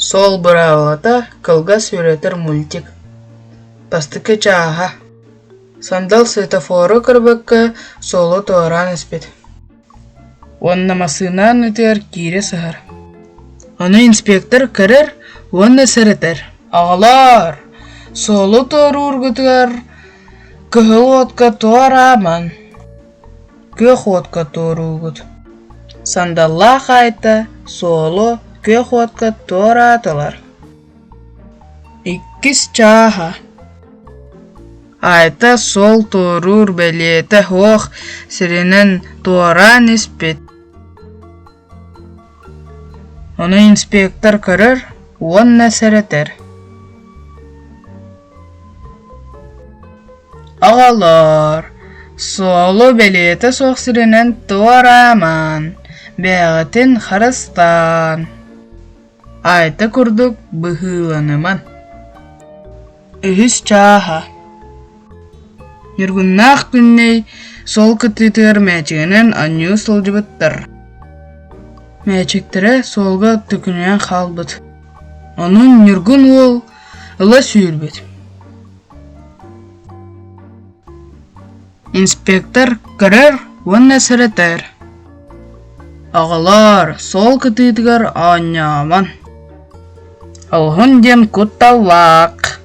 Суол быраабылата кылгас үөрэтэр мультик. Бастакы чааһа. Сандал светофору көрбөккө суолу туораан испит. Уонна массыына аннытыгар киирэ сыһар. Ону инспектор көрөр уонна сэрэтэр: «Оҕолоор, суолу туоруургутугар кыһыл уотка туораамаҥ, күөх уотка туоруугут». Сандаллаах Айта суолу күөх уотка туораатылар. Иккис чааһа Айта суол туоруур бэлиэтэ суох сиринэн туораан испит. Ону инспектор көрөр уонна сэрэтэр: «Оҕолоор, суолу бэлиэтэ суох сиринэн туораамаҥ, бэйэҕитин харыстааҥ, Айта курдук быһыыланымаҥ». Үһүс чааһа Ньургуннаах Күннэй суол кытыытыгар мээчигинэн оонньуу сылдьыбыттар. Мээчиктэрэ суолга төкүнүйэн хаалбыт. Ону Ньургун уол ыла сүүрбүт. Инспектор көрөр уонна сэрэтэр: «Оҕолоор, суол кытыытыгар оонньоомоҥ, олуһун диэн кутталлаах»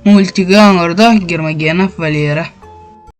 Мультигы оҥордо Гермогенов Валера.